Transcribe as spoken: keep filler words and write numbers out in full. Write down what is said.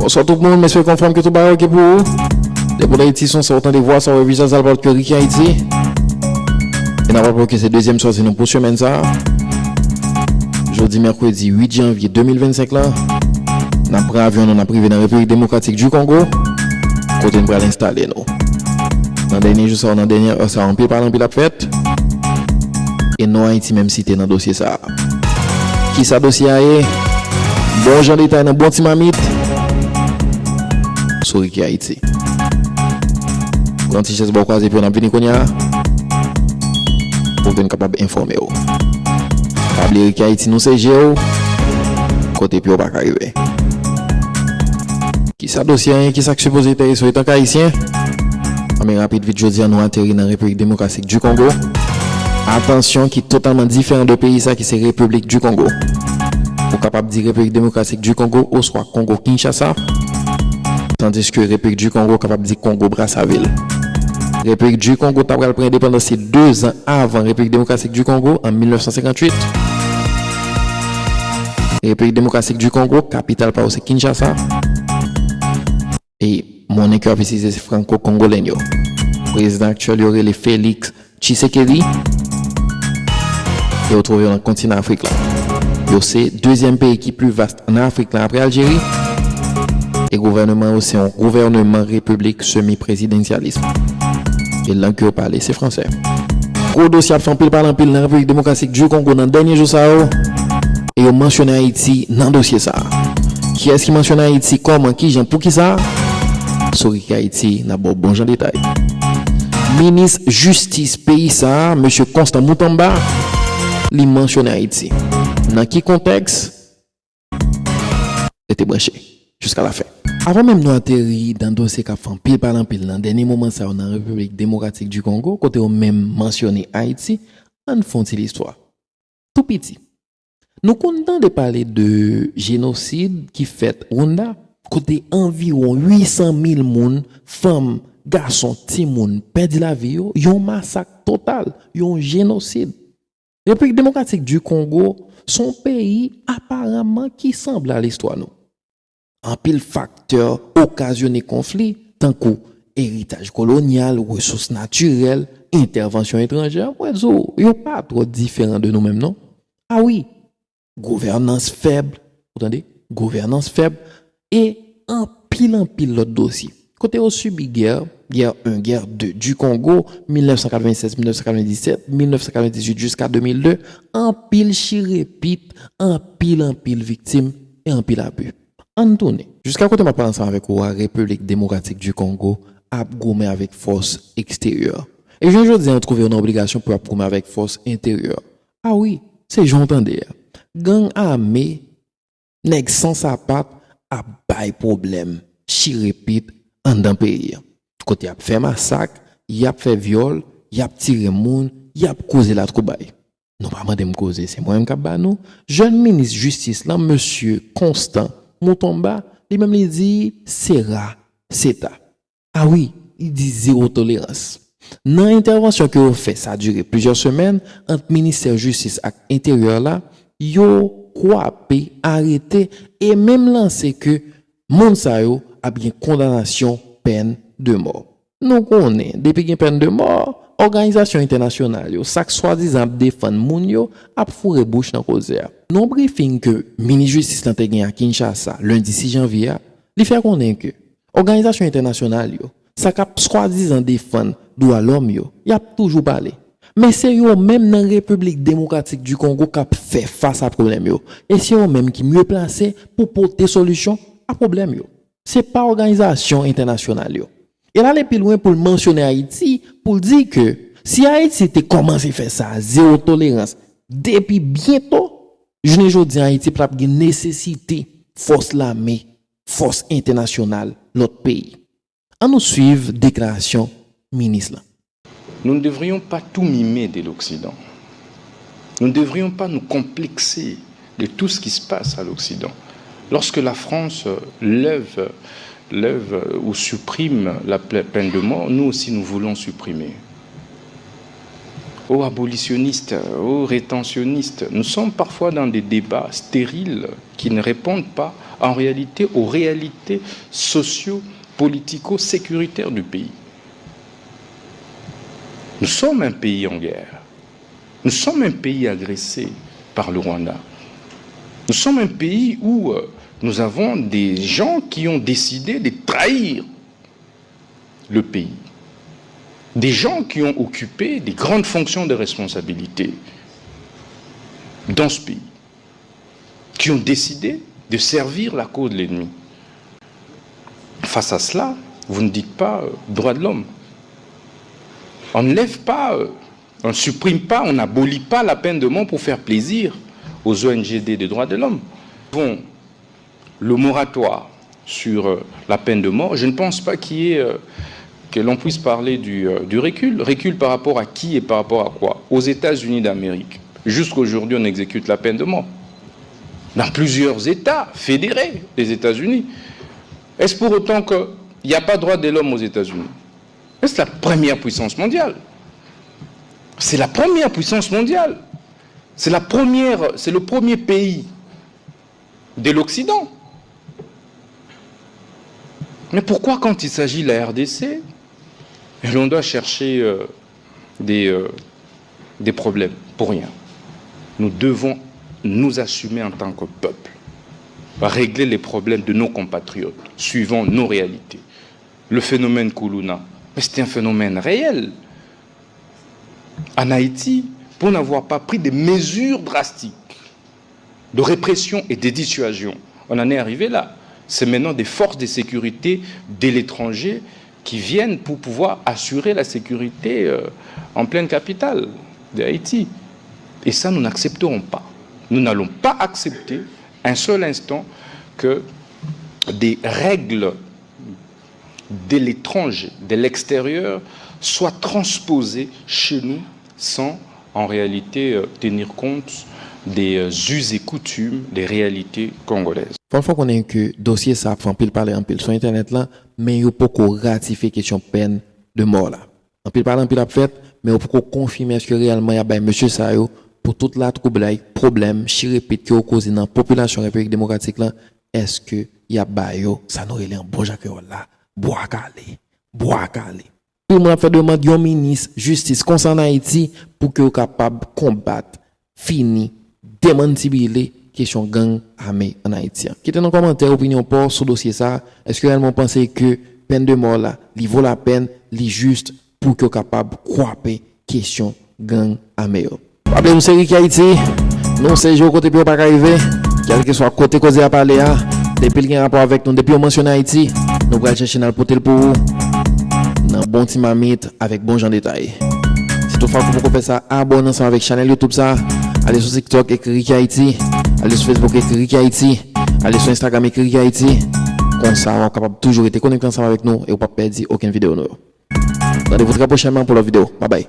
Bonswa tout moun, m espere anfòm, ke tout bagay oke pou ou. Depi w Ayiti, son sa w tande, vwa sa w wè, vizaj sa l pa lòt ke Ricky Haiti. E n ap raple w ke se dezyèm sòti nou pou semèn sa a. Jodi mèkredi uit janvye de mil vennsenk la, n ap pran avyon nou, n ap rive nan Repiblik Demokratik di Kongo, kote n pral enstale nou. Nan dènye jou sa yo, nan dènye è sa yo, anpil pale anpil ap fèt. E non Ayiti menm site nan dosye sa a. Kisa dosye a ye? Bon jan detay nan bon ti mamit sou Ricky Haiti. Pran ti chèz ba w kwaze pye w, n ap vini kounye a pou ke n kapab enfòme w. Pa bliye Ricky Haiti, nou se je w, kote pye w pa ka rive. Kisa dosye a ye? Kisa k sipoze enterese w etanke Ayisyen? Anben, rapid vit, jodi a nou ateri nan Repiblik Demokratik di Kongo. Atansyon, ki totalman diferan de peyi sa ki se Repiblik di Kongo. Ou kapab di Repiblik Demokratik di Kongo oswa Kongo Kinshasa, tandiske Repiblik di Kongo kapab di Kongo Brazzaville. Repiblik di Kongo ta pral pran endepandans li de zan avan Repiblik Demokratik di Kongo, an mil nèf san senkantuit. Repiblik Demokratik di Kongo, kapital pa yo se Kinshasa. E monnen ke yo ap itilize se franko-kongolèn yo. Prezidan aktyèl yo rele Félix Tshisekedi. E yo twouve yo nan kontinan Afrik la. Yo se dezyèm peyi ki pli vas nan Afrik la apre Aljeri. E gouvènman yo se yon gouvènman repiblik semi-prezidansyalis. E lang ke yo pale se fransè. Gwo dosye ap fè anpil pale anpil nan Repiblik Demokratik di Kongo nan dènye jou sa yo. E yo mansyone Ayiti nan dosye sa a. Kiyès ki mansyone Ayiti, kòman, kijan, poukisa? Sou Ricky Haiti, n ap ba w bon jan detay. Minis jistis peyi sa a, mesye Constant Mutamba, li mansyone Ayiti. Nan ki kontèks? Rete branche jiska lafen. Avan menm nou ateri nan dosye k ap fè anpil pale anpil nan dènye moman sa yo nan Repiblik Demokratik di Kongo, kote yo menm mansyone Ayiti, ann fè yon ti listwa. Tou piti, nou konn tande pale de jenosid ki fèt Rwanda, kote anviwon uit san mil moun, fanm, gason, timoun, pèdi lavi yo, yon masak total, yon jenosid. Repiblik Demokratik di Kongo se yon peyi aparamman ki sanble a listwa nou. Anpil faktè okazyone konfli, tankou eritaj kolonyal, resous natirèl, entèvansyon etranjè, mwen di w, yo pa twò diferan de nou menm non. A wi, gouvènans fèb, ou tande? Gouvènans fèb e anpil, anpil lòt dosye. Kote yo sibi gè, gè en, gè de du Congo, mil nèf san katrevennsèz, mil nèf san katrevenndisèt, mil nèf san katrevendizuit jiska de mil de, anpil chirepit, anpil, anpil viktim e anpil abi. Ann tounen. Jiska kote m ap pale ansanm avèk ou a, Repiblik Demokratik di Kongo ap goumen avèk fòs eksteryè. E jounen jodi a, yo twouve yo nan obligasyon pou y ap goumen avèk fòs enteryè. A wi, se jan w tande a. Gang ame, nèg san sapat ap bay pwoblèm, chirepit anndan peyi a. Kote y ap fè masak, y ap fè vyòl, y ap tire moun, y ap koze latwoubay. Nou pa mande m koze, se mwen menm k ap ba nou. Jèn minis jistis lan, mesye Constant Mutamba, li menm li di, se ra, se ta. A wi, li di zewo tolerans. Nan entèvansyon ke yo fè, sa dire plizyè semèn, ant ministè jistis ak enteryè la, yo kwape, arete, e menm lanse ke moun sa yo ap gen kondanasyon pèn de mò. Nou konnen, depi gen pèn de mò, òganizasyon entènasyonal yo, sa k swadizan ap defann moun yo, ap foure bouch nan koze a. Nan yon brifing ke minis jistis lan te gen a Kinshasa, lendi sis janvye a, li fè konnen ke òganizasyon entènasyonal yo, sa k ap swadizan defann dwa lòm yo, y ap toujou pale. Men se yo menm nan Repiblik Demokratik di Kongo k ap fè fas a pwoblèm yo. E se yo menm ki mye plase pou pote solisyon a pwoblèm yo. Se pa òganizasyon entènasyonal yo. E l ale pi lwen pou l mansyone Ayiti, pou l di ke si Ayiti te kòmanse fè sa, zewo tolerans, depi byento, jounen jodi a, Ayiti pa t ap gen nesesite fòs lame, fòs entènasyonal, lòt peyi. Ann nou swiv deklarasyon minis lan. Nous ne devrions pas tout mimer de l'Occident. Nous ne devrions pas nous complexer de tout ce qui se passe à l'Occident. Lorsque la France lève, lève ou supprime la peine de mort, nous aussi nous voulons supprimer. Ô abolitionnistes, ô rétentionnistes, nous sommes parfois dans des débats stériles qui ne répondent pas en réalité aux réalités socio-politico-sécuritaires du pays. Nous sommes un pays en guerre. Nous sommes un pays agressé par le Rwanda. Nous sommes un pays où euh, nous avons des gens qui ont décidé de trahir le pays. Des gens qui ont occupé des grandes fonctions de responsabilité dans ce pays, qui ont décidé de servir la cause de l'ennemi. Face à cela, vous ne dites pas euh, droit de l'homme. On ne lève pas, euh, on ne supprime pas, on n'abolit pas la peine de mort pour faire plaisir aux O N G des droits de l'homme. Bon, le moratoire sur euh, la peine de mort, je ne pense pas qu'il y ait euh, que l'on puisse parler du, euh, du recul. Recul par rapport à qui et par rapport à quoi? Aux États-Unis d'Amérique, jusqu'aujourd'hui, on exécute la peine de mort. Dans plusieurs États fédérés des États-Unis. Est-ce pour autant qu'il n'y a pas droit de l'homme aux États-Unis? C'est la première puissance mondiale. C'est la première puissance mondiale. C'est la première, c'est le premier pays de l'Occident. Mais pourquoi, quand il s'agit de la R D C, l'on doit chercher euh, des, euh, des problèmes pour rien? Nous devons nous assumer en tant que peuple, régler les problèmes de nos compatriotes suivant nos réalités. Le phénomène Kuluna, mais c'est un phénomène réel. En Haïti, pour n'avoir pas pris des mesures drastiques de répression et de dissuasion, on en est arrivé là. C'est maintenant des forces de sécurité de l'étranger qui viennent pour pouvoir assurer la sécurité euh, en pleine capitale d'Haïti. Et ça, nous n'accepterons pas. Nous n'allons pas accepter un seul instant que des règles de l'étranger, de l'extérieur, soient transposées chez nous sans en réalité euh, tenir compte des euh, us et coutumes, des réalités congolaises. Fò n fè w konnen ke dosye sa ap fè anpil pale anpil sou entènèt la, men yo poko ratifye kesyon pèn de mò la. Anpil pale anpil ap fèt, men yo poko konfime èske reyèlman y ap bay mesye sa yo pou tout latwoublay, pwoblèm, chirepit ke yo koze nan popilasyon Repiblik Demokratik la, èske y ap ba yo sa nou rele an bon jan kreyòl la, bwa kale, bwa kale. Anpil moun ap fè demann yon minis jistis konsa ann Ayiti pou ke yo kapab konbat, fini, demantibile kesyon gang ame ann Ayiti an. Kite nan kòmantè opinyon pa w sou dosye sa a. Èske reyèlman w panse ke pèn de mò la, li vo lapèn, li jis pou ke w kapab kwape kesyon gang ame yo? Pa bliye, nou se Ricky Haiti. Nou se jou kote pye w pa ka rive. Kèlkeswa kote koze a pale a, depi l gen rapò avèk nou, depi yo mansyone Ayiti, nou pral chèche n al pote l pou ou nan bon ti mamit avèk bon jan detay. Si toutfwa ke w poko fè sa, abòne ansanm avèk chanèl YouTube sa. Ale sou TikTok, ekri Ricky Haiti. Ale sou Facebook, ekri Ricky Haiti. Ale sou Instagram, ekri Ricky Haiti. Konsa, w ap kapab toujou rete konekte ansanm avèk nou e w p ap pèdi okenn videyo nou yo. Randevou trè pwochènman pou lòt videyo. Babay.